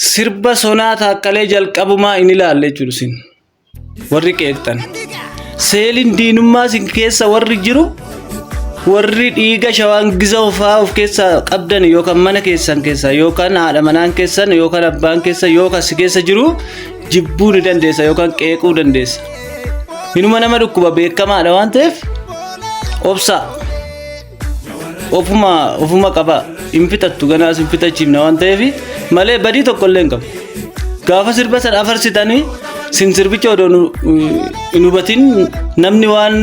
Sirba Sonaa Taakkalee jalqabumaa hin ilaalle jechuudha isin warri qeeqxan. Seeliin diinummaa isin keessa warri jiru, warri dhiiga Shawaan Giza fa'aa of keessaa qabdan, yookaan mana keessan keessaa, yookaan haadha manaan keessan, yookaan abbaan keessan, yookaan si keessa jiru jibbuu ni dandeessa yookaan qeequu dandeessa. Inuma nama dhukkuba, beekamaadha waan ta'eef obsaa. Ofuma ofuma qaba, hin fixattu, ganaas hin fixachiifna waan ta'eef malee badii tokko illee hin qabu. Gaafa sirba sana afarsitanii sin sirbicha odoo hin hubatin namni waan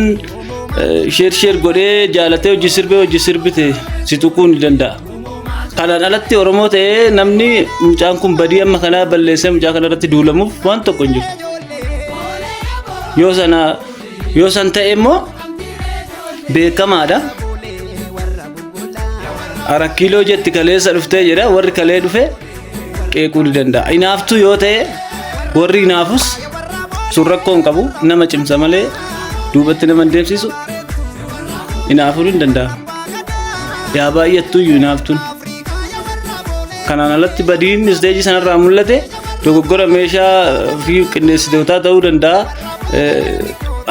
share share godhee jaalatee hojii sirbee hojii sirbite si tuquu ni danda'a. Kanaan alatti Oromoo ta'ee namni mucaan kun badii amma kanaa balleessee mucaa kana irratti duulamuuf waan tokko hin jiru. Yoo sana yoo san ta'e immoo beekamaadha. Arakkiiloo jetti kaleessa dhuftee jedha, warri kalee dhufe qeequu ni danda'a. Inaaftuu yoo ta'e, warri inaafus sun rakkoo hin qabu, nama cimsa malee duubatti nama hin deemsisu, inaafuu ni danda'a. Yaa baay'attuu iyyuu inaaftuun. Kanaan alatti badiin isteejii sanarraa mul'ate dogoggora meeshaa fi qindeessitootaa ta'uu danda'a.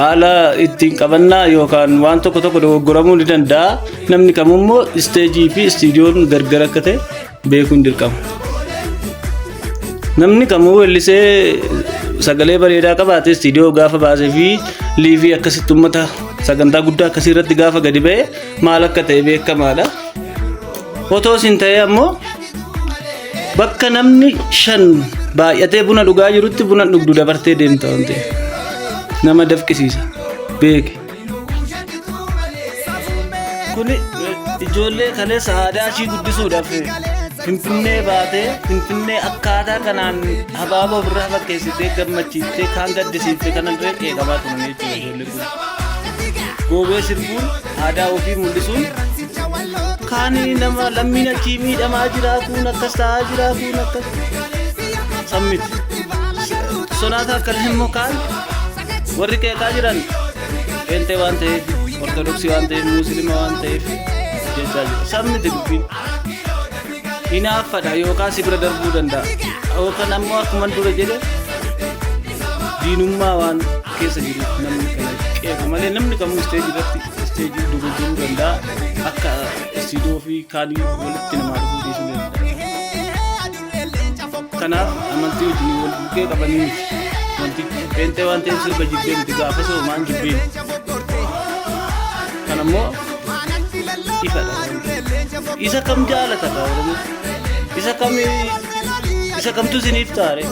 Haala ittiin qabannaa yookaan waan tokko tokko dogoggoramuu ni danda'a. Namni kamummoo isteejii fi istiidiyoon gargar akka ta'e beekuun dirqama. Namni kamuu weellisee sagalee bareedaa qabaate istiidiyoo gaafa baasee fi live akkasitti uummata sagantaa guddaa akkasii irratti gaafa gadi ba'e maal akka ta'e beekamaadha. Otoo isin ta'ee ammoo bakka namni shan baay'atee buna dhugaa jirutti buna dhugdu dabartee deemta waan ta'eef nama dafqisiisa beeke. Kuni ijoollee kaleessa aadaa ishii guddisuudhaaf Finfinnee baatee, Finfinnee akkaataa kanaan habaaboo ofirraa fakkeessitee gammachiiftee kaan gaddisiiftee kana illee qeeqamaa turan jechuudha ijoollee kun. Goobee sirbuun, aadaa ofii mul'isuun, kaan nama lammiin achii miidhamaa jira, kun akkas ta'aa jira, kun akkas sammiti. Sonaata akkana immoo kaan warri qeeqaa jiran qeenxee waan ta'eef, Ortodoksii waan ta'eef, Musliima waan ta'eef jechaa jira. Sammiti dubbiin. Hinaaffadha yookaan si bira darbuu danda'a. Yookaan ammoo akkuma dura jedhe diinummaa waan keessa jiruuf namni kana qeeqa malee namni kamuu isteejii irratti isteejii dogoggoruu danda'a. Akka istiidiyoo fi kaanii walitti namaa dhufuu dhiisuu danda'a. Kanaaf amantii wajjin wal bukkee qabanii miti. Wanti qeenxee waan ta'eef sirba jibbee miti, gaafa soomaan jibbee miti. Kanammoo ifadha. Isa kam jaalata kaa Oromoo? Isa kam, isa kamtu isiniif taare?